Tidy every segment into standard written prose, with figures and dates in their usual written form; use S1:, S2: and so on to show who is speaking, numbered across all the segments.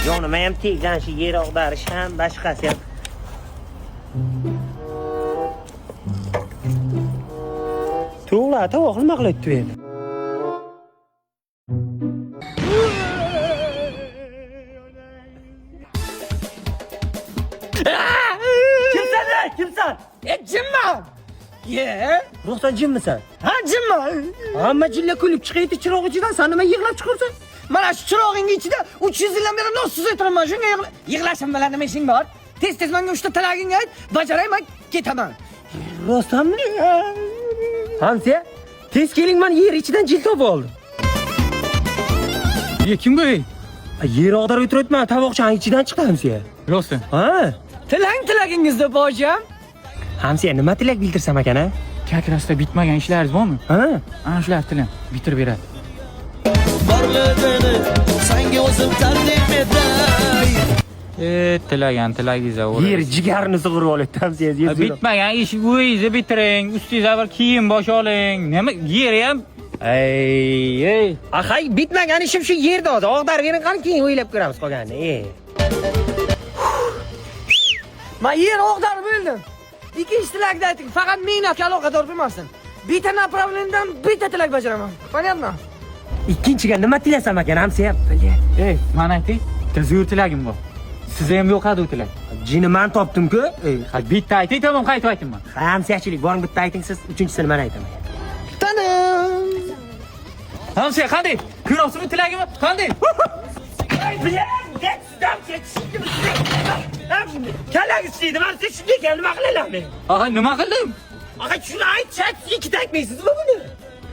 S1: Jonima ham teggan shu yer og'darish ham, boshqasi ham. To'g'ri, tovoq nima qilyapti bu yerda? Kimsan, ey? Kimsan?
S2: E jimman. Ye.
S1: Ruhsan jinmisan?
S2: Ha jimman.
S1: Hamma jilla kulib chiqaydi chiroq ichidan, san nima yig'lab chiqursan?
S2: Mana shu chirog'ingni ichida 300 yildan beri nos suzib turaman. Shunga yig'lashim bilan nima ishing bor? Tez tez menga uchta tilagingni ayt, bajarayman, ketaman.
S1: Rostdanmi? Hamsiya, tez keling, man yer ichidan jil topib oldim.
S3: Ye, kim bu ey?
S1: Yer og'darib o'tiribman, tovoqchani ichidan chiqdi hamsiya.
S3: Rostdan.
S1: Ha?
S2: Tilang tilagingizni bojam.
S1: Hamsiya, nima tilak bildirsam ekan a?
S3: Kakrasda bitmagan ishlaringiz bormi?
S1: Ha?
S3: Ana shular tilang, bitirib beradi.
S4: Borlig'ini senga o'zim taqdim etay.
S3: E, tilagan tilagingiz
S1: Yer jigarini sug'urib olyapti hamsiya. Yer
S3: Bitmagan ish uyingizni bitiring, ustingizga bir kiyim bosh oling. Nima yeri ham Ey, ey.
S1: Ahay, bitmagan ishim shu yerda hozir. Og'darib bering, qani keyin o'ylab ko'ramiz qolganini. E.
S2: Men yer og'darib o'ldim. Ikkinchi tilakni ayting, faqat mehnatga aloqador bo'lmasin. Bitta направлениеdan bitta tilak bajaraman. Понятно?
S1: Ikkinchiga nima tilasam ekan hamsiya? Bilyat.
S3: Ey, mana ayting, bitta zo'r tilagim bor. Sizga ham yoqadi u tilak.
S1: Jini man topdim-ku. Ey,
S3: Ha, bitta ayting, tamom qaytib aytaman.
S1: hamsiyachilik boring bitta ayting siz, uchinchisini man aytaman.
S2: Tanam.
S3: Hamsiya, qanday? Ko'ryapsizmi tilagimni? Qanday?
S1: Kallangiz ishlaydi, man siz shunday ekan, nima qilaman men?
S3: Aha, nima qildim?
S1: Aka, shuni aytishadi, ikkita aytmaysizmi buni?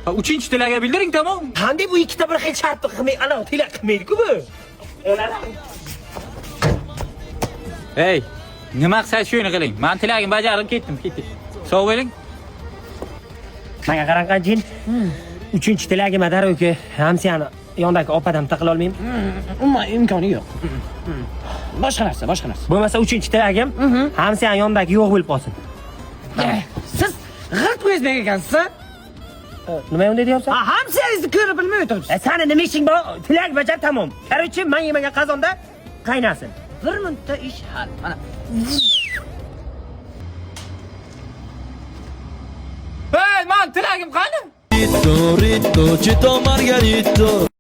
S3: Ha, uchinchi tilakka bildiring, tamom.
S1: Qanday bu ikkita bir xil shartni qilmay, ana tilak qilmaydi-ku bu.
S3: Ey, nima qilsangiz shuni qiling. Men tilagim bajardim, ketdim, ketdim. Sog' bo'ling.
S1: Menga qarang qanjin. Uchinchi tilagim darrovki hamsiyani yonidagi opadan bitta qila olmayman.
S2: Umuman imkoni yo'q. Boshqa narsa, boshqa narsa.
S1: Bo'lmasa uchinchi tilagim hamsiyani yonidagi yo'q bo'lib qolsin.
S2: Siz g'irt o'zbek ekansiz, a?
S1: Nima unday deyapsan?
S2: Ha, hamsiyangizni ko'rib bilmay o'tiribsiz.
S1: E, sani nima ishing bor? Tilak bajar tamom. Короче, men yemagan qozonda qaynasin.
S2: Bir minutda ish hal. Mana.
S3: Ey, men tilagim qani?
S4: Ritto, ritto, Cito Margarito.